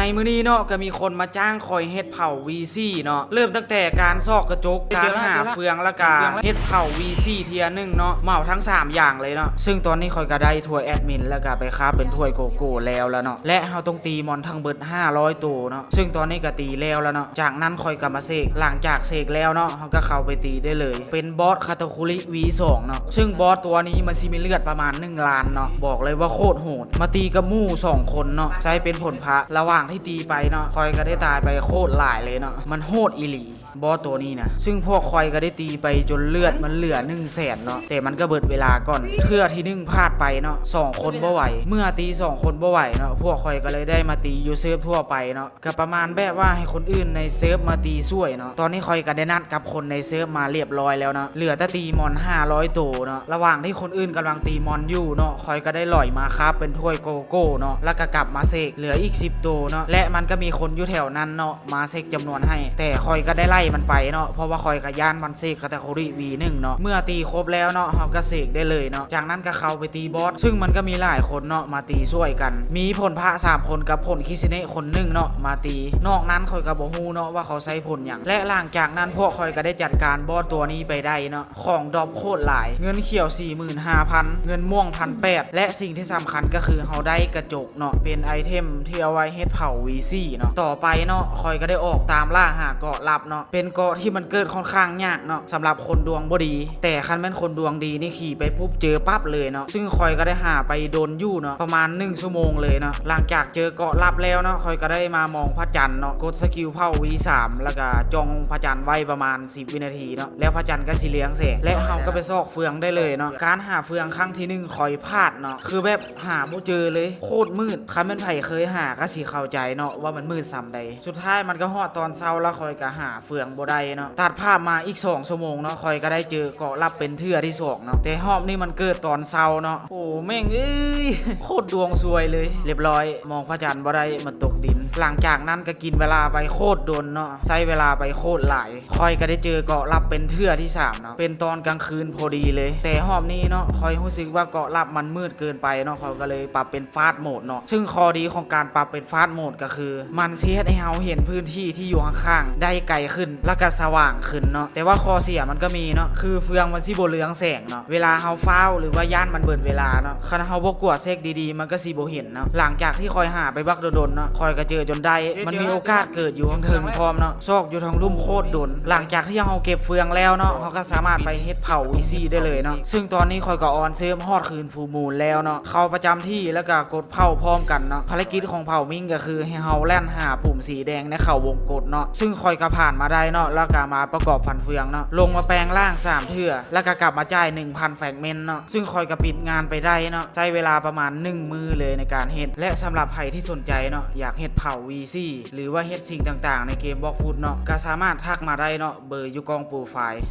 ໃນມື້ນີ້ເນາະ ກໍມີຄົນມາຈ້າງຂ້ອຍເຮັດເຜົາ ວີສີ່ ເນາະ. ເລີ່ມຕັ້ງແຕ່ການຊອກກະຈົກ, ການຫາເຟືອງ ແລ້ວກະເຮັດເຜົາ ວີສີ່ ເທື່ອໜຶ່ງເນາະ, ເໝົາທັງສາມຢ່າງເລີຍເນາະ. ເຊິ່ງຕອນນີ້ຂ້ອຍກໍໄດ້ຖ້ວຍແອດມິນ ແລ້ວກະໄປຄາບເປັນຖ້ວຍໂກໂກ້ແລ້ວລະເນາະ ແລະ ເຮົາຕ້ອງຕີມອນທັງເບິດຫ້າຮ້ອຍໂຕເນາະ. ເຊິ່ງຕອນນີ້ກໍຕີແລ້ວລະເນາະ. ຈາກນັ້ນຂ້ອຍກໍມາເຊັກ, ຫຼັງຈາກເຊັກແລ້ວເນາະ ເຮົາກໍເຂົ້າໄປຕີໄດ້ເລີຍ. ເປັນບອສຄາຕາຄຸຣິ ວີສອງ ເນາະ, ເຊິ່ງບອສຕົວນີ້ມັນຊິມີເລືອດປະມານໜຶ່ງລ້ານເນາະ. ບອກເລີຍວ່າໂຄດໂຫດ. ມາຕີກັບໝູ່ສອງຄົນເນາະ, ໃຊ້ເປັນຜົນພະ. ລະຫວ່າງທີ່ຕີໄປເນາະ ຂ້ອຍກໍໄດ້ຕາຍໄປໂຄດຫຼາຍເລີຍເນາະ, ມັນໂຫດອີ່ຫຼີ ບອສຕົວນີ້ນະ. ເຊິ່ງພວກຂ້ອຍກໍໄດ້ຕີໄປຈົນເລືອດມັນເຫຼືອໜຶ່ງແສນເນາະ, ແຕ່ມັນກໍເບິດເວລາກ່ອນ. ເທື່ອທີໜຶ່ງພາດໄປເນາະ, ສອງຄົນບໍ່ໄຫວ. ເມື່ອຕີສອງຄົນບໍ່ໄຫວເນາະ, ພວກຂ້ອຍກໍເລີຍໄດ້ມາຕີຢູ່ເຊີບທົ່ວໄປເນາະ, ກໍປະມານແບບວ່າໃຫ້ຄົນອື່ນໃນເຊີບມາຕີຊ່ວຍເນາະ. ຕອນນີ້ຂ້ອຍກໍໄດ້ນັດກັບຄົນໃນເຊີບມາລຽບລ້ອຍແລ້ວເນາະ, ເຫຼືອແຕ່ຕີມອນຫ້າຮ້ອຍໂຕເນາະ. ລະຫວ່າງທີ່ຄົນອື່ນກຳລັງຕີມອນຢູ່ເນາະ, ຂ້ອຍກໍໄດ້ຫຼອຍມາຄາບເປັນຖ້ວຍໂກໂກ້ເນາະ, ແລ້ວກໍກັບມາເຊັກ ເຫຼືອອີກສິບໂຕເນາະ, ແລະ ມັນກໍມີຄົນຢູ່ແຖວນັ້ນເນາະ ມາເຊັກຈຳນວນໃຫ້, ແຕ່ຂ້ອຍກໍໄດ້ໄລ່ມັນໄປເນາະ, ເພາະວ່າຂ້ອຍກໍຢ້ານມັນເຊັກຄາຕາຄຸຣິ ວີໜຶ່ງ ເນາະ. ເມື່ອຕີຄົບແລ້ວເນາະ, ເຮົາກໍເຊັກໄດ້ເລີຍເນາະ. ຈາກນັ້ນກໍເຂົ້າໄປຕີບອສ, ເຊິ່ງມັນກໍມີຫຼາຍຄົນເນາະ ມາຕີຊ່ວຍກັນ. ມີຜົນພະສາມຄົນກັບຜົນຄິຊິເນະຄົນໜຶ່ງເນາະ ມາຕີ. ນອກນັ້ນຂ້ອຍກໍບໍ່ຮູ້ເນາະວ່າເຂົາໃຊ້ຜົນຫຍັງ. ແລະ ຫຼັງຈາກນັ້ນພວກຂ້ອຍກໍໄດ້ຈັດການບອສຕົວນີ້ໄປໄດ້ເນາະ. ຂອງດຣອບໂຄດຫຼາຍ, ເງິນຂຽວສີ່ໝື່ນຫ້າພັນ, ເງິນມ່ວງພັນແປດ ແລະ ສິ່ງທີ່ສຳຄັນກໍຄືເຮົາໄດ້ກະຈົກເນາະ, ເປັນໄອເທັມທີ່ເອົາໄວ້ເຮັດເຜົາ ວີສີ່ ເນາະ. ຕໍ່ໄປເນາະ, ຂ້ອຍກໍໄດ້ອອກຕາມລ່າຫາເກາະລັບເນາະ, ເປັນເກາະທີ່ມັນເກີດຄ່ອນຂ້າງຍາກເນາະ ສຳລັບຄົນດວງບໍ່ດີ, ແຕ່ຄັນແມ່ນຄົນດວງດີນີ້ ຂີ່ໄປປຸບເຈີປັບເລີຍເນາະ. ເຊິ່ງຂ້ອຍກໍໄດ້ຫາໄປດົນຢູ່ເນາະ, ປະມານໜຶ່ງຊົ່ວໂມງເລີຍເນາະ. ຫຼັງຈາກເຈີເກາະລັບແລ້ວເນາະ, ຂ້ອຍກໍໄດ້ມາມອງພະຈັນເນາະ, ກົດສະກິວເຜົາ ວີສາມ ແລ້ວກໍຈ້ອງພະຈັນໄວ້ປະມານ ສິບວິນາທີເນາະ, ແລ້ວພະຈັນກໍຊິເຮືອງແສງ ແລະ ເຮົາກໍໄປຊອກເຟືອງໄດ້ເລີຍເນາະ. ການຫາເຟືອງຄັ້ງທີໜຶ່ງຂ້ອຍພາດເນາະ, ຄືແບບຫາບໍ່ເຈີເລີຍ, ໂຄດມືດ. ຄັນແມ່ນໃຜເຄີຍຫາກໍຊິເຂົ້າໃຈເນາະ ວ່າມັນມືດສ່ຳໃດ. ສຸດທ້າຍມັນກໍຮອດຕອນເຊົ້າ ແລ້ວຂ້ອຍກໍຫາເຟືອງບໍ່ໄດ້ເນາະ. ຕັດພາບມາອີກສອງຊົ່ວໂມງເນາະ, ຂ້ອຍກໍໄດ້ເຈີເກາະລັບເປັນເທື່ອທີສອງເນາະ, ແຕ່ຮອບນີ້ມັນເກີດຕອນເຊົ້າເນາະ. ໂອ້ ແມ່ງເອີຍ, ໂຄດດວງຊວຍເລີຍ. ລຽບລ້ອຍ, ມອງພະຈັນບໍ່ໄດ້, ມັນຕົກດິນ. ຫຼັງຈາກນັ້ນກໍກິນເວລາໄປໂຄດດົນເນາະ, ໃຊ້ເວລາໄປໂຄດຫຼາຍ. ຂ້ອຍກໍໄດ້ເຈີເກາະລັບເປັນເທື່ອທີສາມເນາະ, ເປັນຕອນກາງຄືນພໍດີເລີຍ. ແຕ່ຮອບນີ້ເນາະ, ຂ້ອຍຮູ້ສຶກວ່າເກາະລັບມັນມືດເກີນໄປເນາະ, ຂ້ອຍກໍເລີຍປັບເປັນຟາດໂໝດເນາະ. ເຊິ່ງຂໍ້ດີຂອງການປັບເປັນຟາດໂໝດກໍຄື ມັນຊິເຮັດໃຫ້ເຮົາເຫັນພື້ນທີ່ທີ່ຢູ່ຂ້າງໆໄດ້ໄກຂຶ້ນ ແລ້ວກໍສະຫວ່າງຂຶ້ນເນາະ. ແຕ່ວ່າຂໍ້ເສຍມັນກໍມີເນາະ, ຄືເຟືອງມັນຊິບໍ່ເຮືອງແສງເນາະ ເວລາເຮົາຟ້າວ ຫຼືວ່າຢ້ານມັນເບິດເວລາເນາະ. ຄັນເຮົາບໍ່ກວດເຊັກດີໆ ມັນກໍຊິບໍ່ເຫັນ ເນາະ. ຫຼັງຈາກທີ່ຂ້ອຍຫາໄປບັກດົນໆເນາະ, ຂ້ອຍກໍເຈີຈົນໄດ້. ມັນມີໂອກາດເກີດຢູ່ເທິງໆພ້ອມເນາະ, ຊອກຢູ່ທາງລຸ່ມໂຄດດົນ. ຫຼັງຈາກທີ່ເຮົາເກັບເຟືອງແລ້ວເນາະ, ເຮົາກໍສາມາດໄປເຮັດເຜົາ ວີສີ່ ໄດ້ເລີຍເນາະ. ເຊິ່ງຕອນນີ້ຂ້ອຍກໍອອນເຊີບຮອດຄືນຟູມູນແລ້ວເນາະ, ເຂົ້າປະຈຳທີ່ ແລ້ວກໍກົດເຜົາພ້ອມກັນເນາະ. ພາລະກິດຂອງເຜົ່າມິງກໍຄືໃຫ້ເຮົາແລ່ນຫາປຸ່ມສີແດງໃນເຂົ້າວົງກົດເນາະ, ເຊິ່ງຂ້ອຍກໍຜ່ານມາໄດ້ເນາະ, ແລ້ວກໍມາປະກອບຟັນເຟືອງເນາະ, ລົງມາແປງຮ່າງສາມເທື່ອ ແລ້ວກໍກັບມາຈ່າຍໜຶ່ງພັນແຟກເມັນເນາະ. ເຊິ່ງຂ້ອຍກໍປິດງານໄປໄດ້ເນາະ, ໃຊ້ເວລາປະມານໜຶ່ງມື້ເລີຍໃນການເຮັດ. ແລະ ສຳລັບໃຜທີ່ສົນໃຈເນາະ, ຢາກເຮັດເຜົາ ວີສີ່ ຫຼືວ່າເຮັດສິ່ງຕ່າງໆໃນເກມບລັອກຟຸດເນາະ, ກໍສາມາດທັກມາໄດ້ເນາະ, ເບີຢູ່ກ່ອງໂປຣໄຟລ໌.